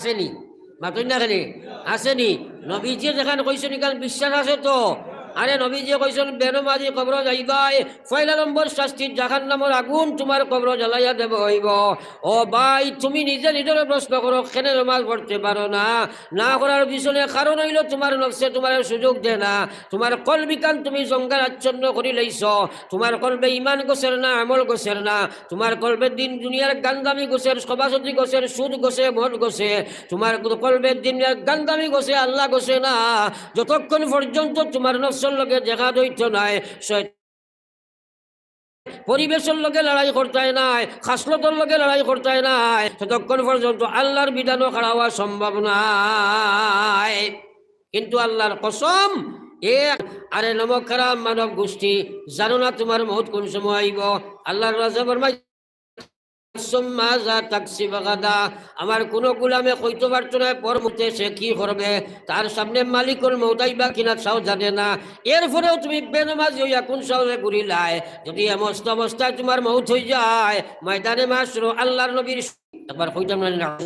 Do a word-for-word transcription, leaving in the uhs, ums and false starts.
আছেনি? মাতইন না কেনে? আছেনি? নবীজিয়ে যেখান কইছইন, ইখান বিশ্বাস আছে তো? আরে, নবীজিয়ে কইছইন, বেনমাজি কবরো যাইবায়, পয়লা নম্বর শাস্তি জাহান্নামর আগুন তুমার কবরো জ্বালাইয়া দেওয়া অইবো। ও ভাই, তুমি নিজে নিজরে প্রশ্ন করো, কেনে নমাজ পড়তে পারো না? না করার পিছনে কারণ অইলো তুমার নফসে তুমারে সুযোগ দেয় না। তুমার কলবিখান তুমি জঙ্গল আচ্ছন্ন করি লাইছো। তুমার কলবে ইমান গছের না, আমল গছের না। তুমার কলবে দিন দুনিয়ার গান্দামি গছের, সভাসতি গছের, সুদ গছে, মদ গছে। তুমার কলবে দিন দুনিয়ার গান্দামি গছে, আল্লাহ গছে না। যতক্ষণ পর্যন্ত তুমার নফসর লগে জেহাদ অইতো নায়, শয়তান পরিবেশর লগে লড়াই করতায় নায়, খাসলতর লগে লড়াই করতায় নায়, ততক্ষণ পর্যন্ত আল্লাহর বিধানও খাড়া অওয়া সম্ভব নায়। কিন্তু আল্লাহর কসম, এ আরে নমক হারাম মানব গোষ্ঠী, জানো না তুমার মউত কুন সময় আইবো? আল্লাহর রাসূল ফরমায়, "সুম্মা মাযা তাকসিবু গাদা।" আমার কুনু গুলামে কইতো পারতো নায় পরমুহূর্তে সে কি করবে, তার সামনে মালিকুল মউত আইবা কিনা তাও জানে না। এরপরেও তুমি বেনমাজি অইয়া কুন সাহসে ঘুরিলায়? যদি এমস্ত অবস্থায় তুমার মউত অইযায়, ময়দানে মাশরো আল্লাহর নবীর, একবার কইতাম না, না,